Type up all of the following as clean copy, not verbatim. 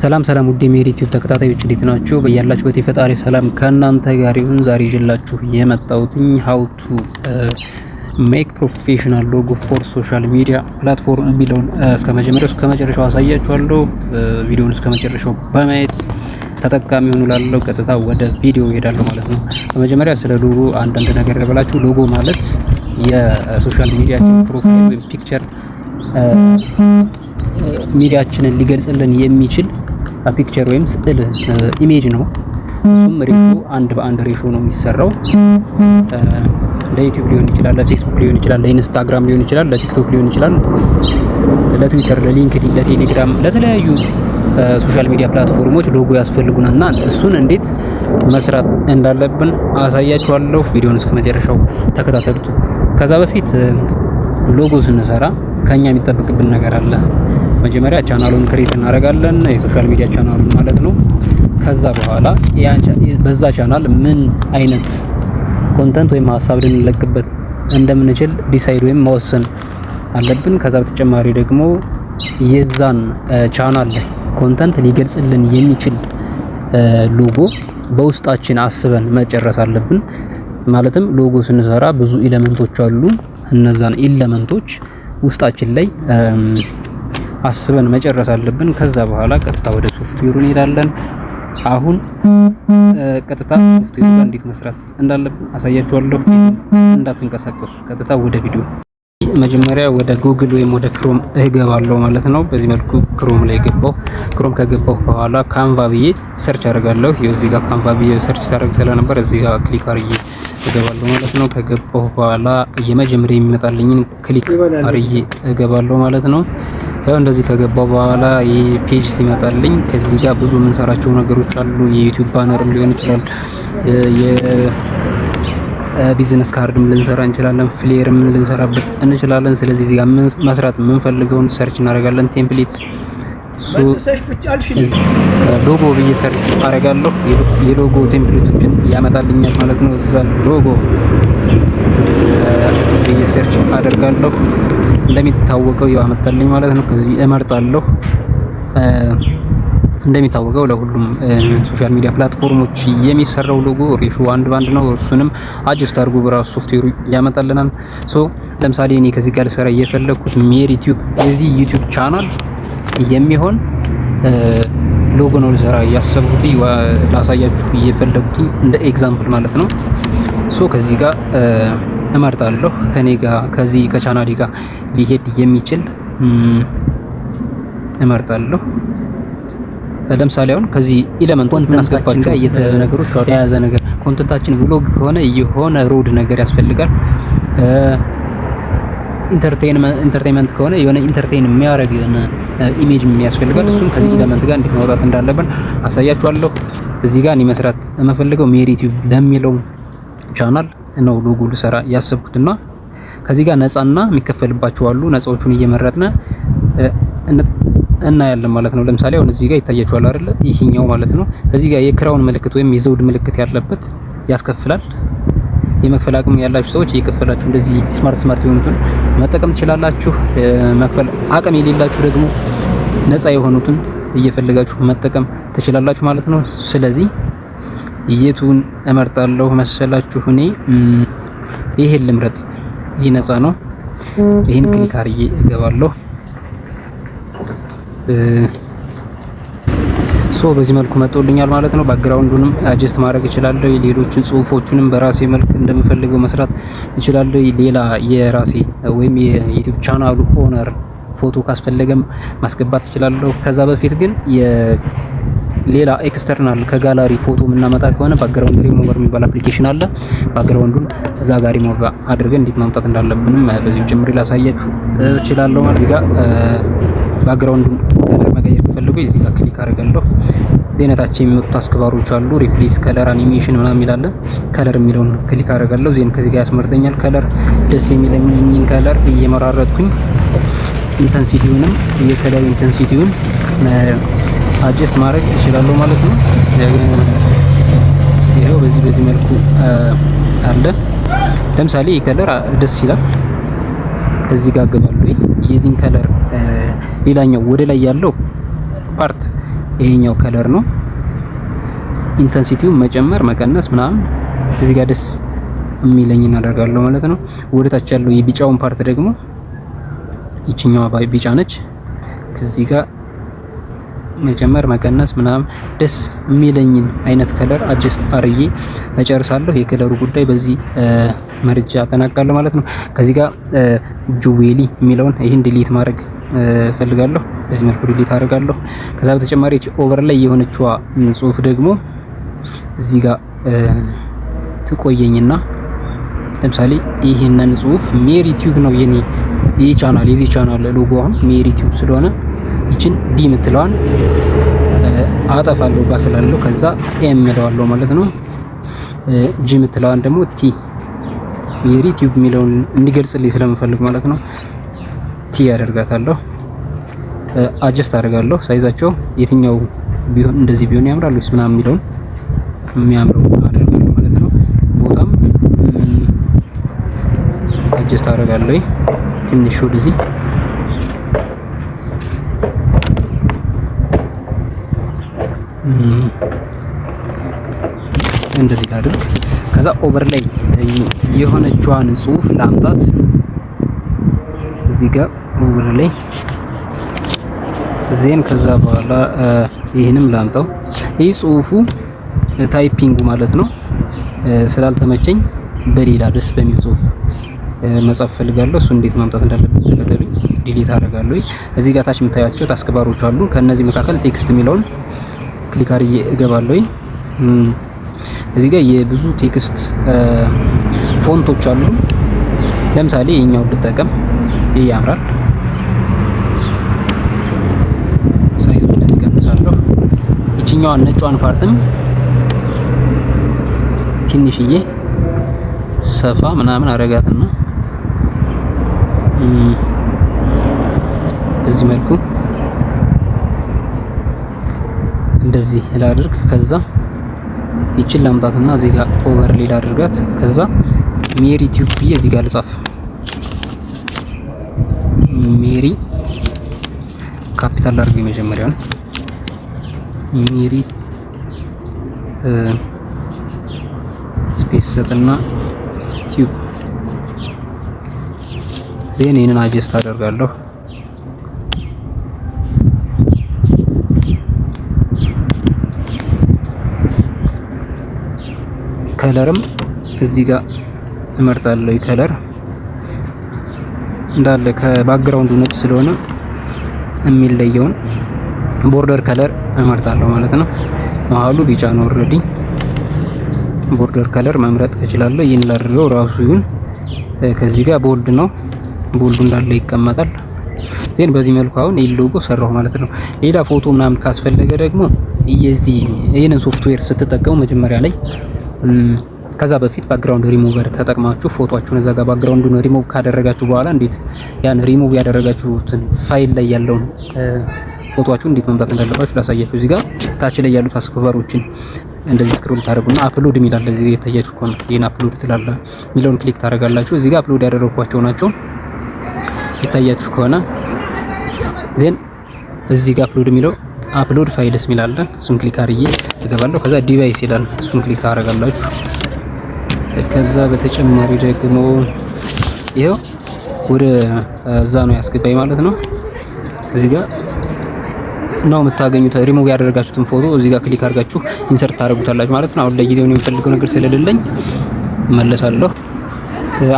ሰላም ሰላም ውድ የሜሪ ቲዩብ ተከታታዮች፣ እንዴት ናችሁ? በያላችሁበት የፈጣሪ ሰላም ከእናንተ ጋር ይሁን። ዛሬ ይዤላችሁ የመጣሁትኝ how to make professional logo for social media platform የሚለውን እስከ መጀመሪያው እስከ መጨረሻው አሳያችኋለሁ። ቪዲዮውን እስከ መጨረሻው በማየት ተጠቃሚ ሁኑ። ላለው ቀጥታ ወደ ቪዲዮ እሄዳለሁ ማለት ነው። በመጀመሪያ ስለ ሎጎ አንዳንድ ነገር ልበላችሁ። ሎጎ ማለት የ social media ችን profile ወይም picture ሚዲያችንን ሊገልጽልን የሚችል picture ወይም ስዕል image ነው። እሱም ratio 1:1 ratio ነው የሚሰራው። ለዩቲዩብ ሊሆን ይችላል፣ ለፌስቡክ ሊሆን ይችላል፣ ለኢንስታግራም ሊሆን ይችላል፣ ለቲክቶክ ሊሆን ይችላል፣ ለትዊተር፣ ለሊንክዲን፣ ለቴሌግራም፣ ለተለያዩ social media platform ኦች ሎጎ ያስፈልጉናል እና እሱን እንዴት መስራት እንዳለብን አሳያችኋለሁ። ቪዲዮውን እስከ መጨረሻው ተከታተሉት። ከዛ በፊት ሎጎ ስንሰራ ከኛ የሚጠበቅብን ነገር አለ። መጀመሪያ ቻናሉን create እናደርጋለን፣ የ social media ቻናሉን ማለት ነው። ከዛ በኋላ በዛ ቻናል ምን አይነት content ወይም ሀሳብ ልንለቅበት እንደምንችል decide ወይም መወሰን አለብን። ከዛ በተጨማሪ ደግሞ የዛን ቻናል content ሊገልጽልን የሚችል ሎጎ በውስጣችን አስበን መጨረስ አለብን። ማለትም ሎጎ ስንሰራ ብዙ element ኦች አሉ። እነዛን element ኦች ውስጣችን ላይ አስበን መጨረስ አለብን። ከዛ በኋላ ቀጥታ ወደ ሶፍትዌሩ እንሄዳለን። አሁን ቀጥታ ሶፍትዌሩ ጋር እንዴት መስራት እንዳለብን አሳያችኋለሁ። እንዳትንቀሳቀሱ፣ ቀጥታ ወደ ቪዲዮ። መጀመሪያ ወደ ጉግል ወይም ወደ ክሮም እገባለሁ ማለት ነው። በዚህ መልኩ ክሮም ላይ ገባሁ። ክሮም ከገባሁ በኋላ ካንቫ ብዬ search አደርጋለሁ። ይኸው እዚህ ጋር ካንቫ ብዬ search ሳደርግ ስለነበር እዚህ ጋር click አድርጌ እገባለሁ ማለት ነው። ከገባሁ በኋላ የመጀመሪያ የሚመጣልኝን click አድርጌ እገባለሁ ማለት ነው። ያው እንደዚህ ከገባሁ በኋላ ይህ page ሲመጣልኝ ከዚህ ጋር ብዙ የምንሰራቸው ነገሮች አሉ። የዩቲዩብ banner ም ሊሆን ይችላል፣ business card ም ልንሰራ እንችላለን፣ flyer ም ልንሰራበት እንችላለን። ስለዚህ እዚህ ጋር መስራት የምንፈልገውን search እናደርጋለን። Template፣ logo ብዬ search አደርጋለሁ። የ logo template ኦችን ያመጣልኛል ማለት ነው። እዛ ሎጎ ብዬ search አደርጋለሁ። እንደሚታወቀው ያው አመጣልኝ ማለት ነው። ከዚህ እመርጣለሁ። እንደሚታወቀው ለሁሉም social media platform ኦች የሚሰራው logo ratio 1:1 ነው። እሱንም adjust አድርጎ በራሱ ሶፍትዌሩ ያመጣልናል። So ለምሳሌ እኔ ከዚህ ጋር ልሰራ እየፈለኩት ሜሪ ቲዩብ፣ የዚህ ዩቲዩብ ቻናል የሚሆን ሎጎ ነው ልሰራ እያሰብኩት፣ ላሳያችሁ እየፈለጉት እንደ example ማለት ነው። So ከዚህ ጋር እመርጣለሁ፣ ከኔ ጋር ከዚህ ከቻናሌ ጋር ሊሄድ የሚችል እመርጣለሁ። ለምሳሌ አሁን ከዚህ element ኦች የምናስገባቸው ነገሮች አሉ። የያዘ ነገር content ኣችን vlog ከሆነ የሆነ road ነገር ያስፈልጋል። Entertainment ከሆነ የሆነ entertain የሚያደርግ የሆነ image የሚያስፈልጋል። እሱን ከዚህ element ጋር እንዴት ማውጣት እንዳለብን አሳያችኋለሁ። እዚህ ጋር እኔ መስራት የምፈልገው ሜሪ ቲዩብ ለሚለው ቻናል ነው ሎጎ ልሰራ ያሰብኩትና ከዚህ ጋር ነፃና የሚከፈልባቸው አሉ። ነፃዎቹን እየመረጥን እናያለን ማለት ነው። ለምሳሌ አሁን እዚህ ጋር ይታያችኋል አይደለ? ይሄኛው ማለት ነው። እዚህ ጋር የ crown ምልክት ወይም የዘውድ ምልክት ያለበት ያስከፍላል። የመክፈል አቅም ያላችሁ ሰዎች እየከፈላችሁ እንደዚህ smart smart የሆኑትን መጠቀም ትችላላችሁ። መክፈል አቅም የሌላችሁ ደግሞ ነፃ የሆኑትን እየፈለጋችሁ መጠቀም ትችላላችሁ ማለት ነው። ስለዚህ የቱን እመርጣለሁ መሰላችሁ? እኔ ይሄን ልምረጥ። ይህ ነፃ ነው። ይሄን click አድርጌ እገባለሁ። So በዚህ መልኩ መጥቶልኛል ማለት ነው። Background ኡንም adjust ማድረግ እችላለሁ። ሌሎችን ጽሁፎቹንም በራሴ መልክ እንደምፈልገው መስራት እችላለሁ። ሌላ የራሴ ወይም የዩቲዩብ ቻናሉ owner ፎቶ ካስፈለገም ማስገባት እችላለሁ። ከዛ በፊት ግን ሌላ external ከ gallery ፎቶ የምናመጣ ከሆነ ባክግራውንድ ሪሙቨር የሚባል application አለ። Background ኡን እዛ ጋር ሪሙቭ አድርገን እንዴት ማምጣት እንዳለብንም በዚሁ ጭምር ላሳያችሁ እችላለሁ። እዚህ ጋር background ኡን color መቀየር ከፈለጉ እዚህ ጋር click አደርጋለሁ። ዜነታቸው የሚመጡ task bar ኦች አሉ። Replace፣ color፣ animation ምናምን የሚል አለ። Color የሚለውን click አደርጋለሁ። Then ከዚህ ጋር ያስመርጠኛል። Color ደስ የሚለኝን color እየመራረጥኩኝ intensity ውንም የ color intensity ውን adjust ማድረግ እችላለሁ ማለት ነው። ይሄው በዚህ መልኩ አለ። ለምሳሌ ይህ color ደስ ይላል። እዚህ ጋር ገባለሁ። የዚህን color ሌላኛው ወደ ላይ ያለው part ይሄኛው color ነው። Intensity ውን መጨመር መቀነስ ምናምን እዚህ ጋር ደስ የሚለኝ እናደርጋለሁ ማለት ነው። ወደ ታች ያለው የቢጫውን part ደግሞ ይችኛዋ ቢጫ ነች። ከዚህ ጋር መጨመር መቀነስ ምናምን ደስ የሚለኝን አይነት color adjust አርጌ እጨርሳለሁ። የ color ኡ ጉዳይ በዚህ መርጃ አጠናቅቃለሁ ማለት ነው። ከዚህ ጋር ጁዌሊ የሚለውን ይህን delete ማድረግ እፈልጋለሁ። በዚህ መልኩ delete አደርጋለሁ። ከዛ በተጨማሪ overlay የሆነችዋ ጽሁፍ ደግሞ እዚህ ጋር ትቆየኝና ለምሳሌ ይህንን ጽሁፍ ሜሪ ቲዩብ ነው የኔ ይህ ቻናል፣ የዚህ channel logo አሁን ሜሪ ቲዩብ ስለሆነ ይችን D የምትለዋን አጠፋለሁ፣ back እላለሁ። ከዛ M እለዋለሁ ማለት ነው። G የምትለዋን ደግሞ T፣ ሜሪ ቲዩብ የሚለውን እንዲገልጽልኝ ስለምፈልግ ማለት ነው። T ያደርጋታለሁ። Adjust አደርጋለሁ። Size ኣቸው የትኛው ቢሆን፣ እንደዚህ ቢሆን ያምራል ወይስ ምናምን የሚለውን የሚያምረው አደርጋለሁ ማለት ነው። ቦታም adjust አደርጋለሁ ትንሽ ወደዚህ፣ እንደዚህ ላድርግ። ከዛ overlay የሆነችዋን ጽሁፍ ላምጣት እዚህ ጋር overlay፣ then ከዛ በኋላ ይህንም ላምጣው። ይህ ጽሁፉ typing ኡ ማለት ነው ስላልተመቸኝ በሌላ ደስ በሚል ጽሁፍ መጻፍ ፈልጋለሁ። እሱ እንዴት ማምጣት እንዳለበት ተከተሉኝ። Delete አደርጋለሁ። እዚህ ጋር ታች የምታያቸው task bar ኦች አሉ። ከነዚህ መካከል text የሚለውን click አድርጌ እገባለሁ። እዚህ ጋር የብዙ text font ኦች አሉ። ለምሳሌ ይሄኛውን ልጠቀም። ይሄ ያምራል። Size ኡ እንደዚህ ቀንሳለሁ። ይችኛዋን ነጯን part ም ትንሽዬ ሰፋ ምናምን አረጋትና በዚህ መልኩ እንደዚህ ላድርግ። ከዛ ይችን ላምጣትና እዚህ ጋር overlay ላድርጋት። ከዛ ሜሪ ቲዩብ ብዬ እዚህ ጋር ልጻፍ። ሜሪ ካፒታል ላድርግ የመጀመሪያውን፣ ሜሪ space ሰጥና ቲዩብ፣ then ይህንን adjust አደርጋለሁ። Color ም እዚህ ጋር እመርጣለሁ። Color እንዳለ ከ background ኡ ነጭ ስለሆነ የሚለየውን border color እመርጣለሁ ማለት ነው። መሀሉ ቢጫ ነው already። Border color መምረጥ እችላለሁ። ይህን ላድርገው፣ ራሱ ይሁን። ከዚህ ጋር bold ነው። Bold ኡ እንዳለ ይቀመጣል። Then በዚህ መልኩ አሁን ይህ ሎጎ ሰራሁ ማለት ነው። ሌላ ፎቶ ምናምን ካስፈለገ ደግሞ የዚህ ይህንን ሶፍትዌር ስትጠቀሙ መጀመሪያ ላይ፣ ከዛ በፊት ባክግራውንድ ሪሙቨር ተጠቅማችሁ ፎቶአችሁን እዛ ጋር ባክግራውንዱን ሪሙቭ ካደረጋችሁ በኋላ እንዴት ያን ሪሙቭ ያደረጋችሁትን ፋይል ላይ ያለውን ፎቶአችሁን እንዴት መምጣት እንዳለባችሁ ላሳያችሁ። እዚህ ጋር ታች ላይ ያሉት task bar ኦችን እንደዚህ scroll ታደርጉና upload የሚል አለ። እዚህ ጋር የታያችሁ ከሆነ ይሄን upload ትላለ የሚለውን click ታደርጋላችሁ። እዚህ ጋር upload ያደረግኳቸው ናቸው የታያችሁ ከሆነ። Then እዚህ ጋር upload የሚለው upload files የሚል አለ። እሱን click አድርጌ እገባለሁ። ከዛ device ይላል። እሱን click ታደርጋላችሁ። ከዛ በተጨማሪ ደግሞ ይሄው ወደ እዛ ነው ያስገባኝ ማለት ነው። እዚህ ጋር ነው የምታገኙት። ሪሙቭ ያደረጋችሁትን ፎቶ እዚህ ጋር click አድርጋችሁ insert ታደርጉታላችሁ ማለት ነው። አሁን ለጊዜው የምፈልገው ነገር ስለሌለኝ እመለሳለሁ።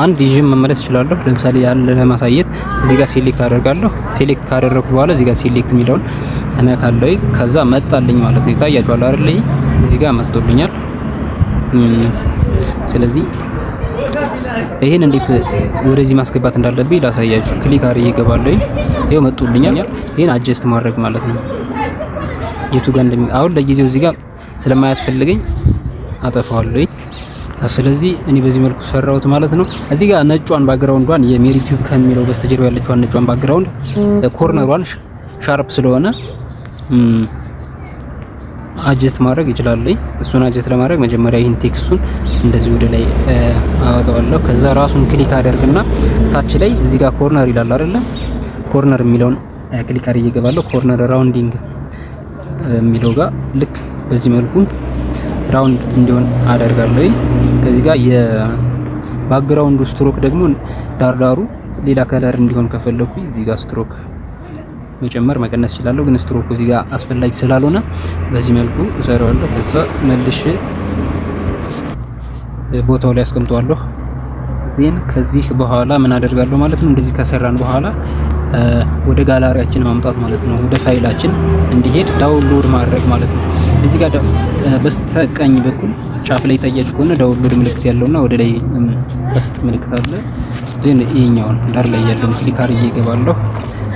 አንድ ይዤም መመለስ እችላለሁ። ለምሳሌ ያለ ለማሳየት እዚህ ጋር select አደርጋለሁ። Select ካደረኩ በኋላ እዚህ ጋር select የሚለውን እነካለሁ። ከዛ መጣልኝ ማለት ነው። ይታያችኋል አይደል? እዚህ ጋር መጥቶልኛል። ስለዚህ ይሄን እንዴት ወደዚህ ማስገባት እንዳለብኝ ላሳያችሁ። Click አድርጌ እገባለሁ። ይሄው መጡልኛል። ይሄን adjust ማድረግ ማለት ነው። የቱ ጋር እንደሚ አሁን ለጊዜው እዚህ ጋር ስለማያስፈልገኝ አጠፋዋለሁ። ስለዚህ እኔ በዚህ መልኩ ሰራሁት ማለት ነው። እዚህ ጋር ነጯን background ዷን የሜሪ ቲዩብ ከሚለው በስተጀርባ ያለችዋን ነጯን background corner ሯን sharp ስለሆነ adjust ማድረግ ይችላል። እሱን adjust ለማድረግ መጀመሪያ ይህን text ኡን እንደዚህ ወደ ላይ አወጣዋለሁ። ከዛ ራሱን click አደርግና ታች ላይ እዚህ ጋር corner ይላል አይደለ? Corner የሚለውን click አድርጌ እገባለሁ። Corner rounding የሚለው ጋር ልክ በዚህ መልኩ round እንዲሆን አደርጋለሁ። ከዚህ ጋር የ background ኡ stroke ደግሞ ዳርዳሩ ሌላ color እንዲሆን ከፈለኩ እዚህ ጋር ስትሮክ መጨመር መቀነስ እችላለሁ። ግን ስትሮኩ እዚህ ጋር አስፈላጊ ስላልሆነ በዚህ መልኩ እሰራዋለሁ። ከዛ መልሼ ቦታው ላይ አስቀምጠዋለሁ። Then ከዚህ በኋላ ምን አደርጋለሁ ማለት ነው? እንደዚህ ከሰራን በኋላ ወደ ጋላሪያችን ማምጣት ማለት ነው። ወደ ፋይላችን እንዲሄድ download ማድረግ ማለት ነው። እዚህ ጋር በስተቀኝ በኩል ጫፍ ላይ ታያችሁ ከሆነ download ምልክት ያለውና ወደ ላይ ቀስት ምልክት አለ። Then ይሄኛውን ዳር ላይ ያለውን click አድርጌ እገባለሁ።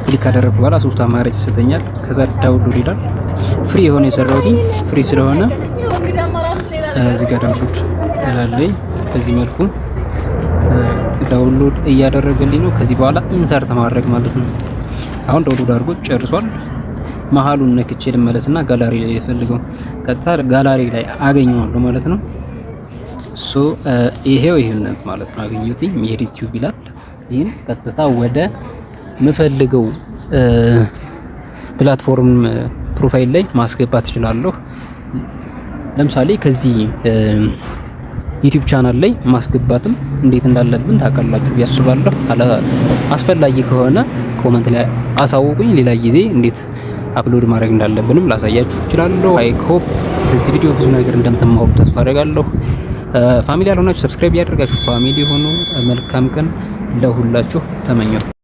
Click ካደረግኩ በኋላ ሶስት አማራጭ ይሰጠኛል። ከዛ download ይላል። Free የሆነ የሰራሁት free ስለሆነ እዚህ ጋር download እላለኝ። በዚህ መልኩ download እያደረገልኝ ነው። ከዚህ በኋላ insert ማድረግ ማለት ነው። አሁን download አድርጎ ጨርሷል። መሀሉን ነክቼ ልመለስና ጋላሪ ላይ የፈልገው ቀጥታ ጋላሪ ላይ አገኘዋለሁ ማለት ነው። So ይሄው ይሄነት ማለት ነው። አገኘሁት፣ ሜሪ ቲዩብ ይላል። ይህን ቀጥታ ወደ ምፈልገው platform profile ላይ ማስገባት እችላለሁ። ለምሳሌ ከዚህ YouTube channel ላይ ማስገባትም እንዴት እንዳለብን ታውቃላችሁ ብዬ አስባለሁ። አስፈላጊ ከሆነ comment ላይ አሳውቁኝ። ሌላ ጊዜ እንዴት upload ማድረግ እንዳለብንም ላሳያችሁ እችላለሁ። I hope ከዚህ ቪዲዮ ብዙ ነገር እንደምትማሩ ተስፋ አደርጋለሁ። Family ያልሆናችሁ subscribe እያደረጋችሁ family ሆኑ። መልካም ቀን ለሁላችሁ ተመኘሁ።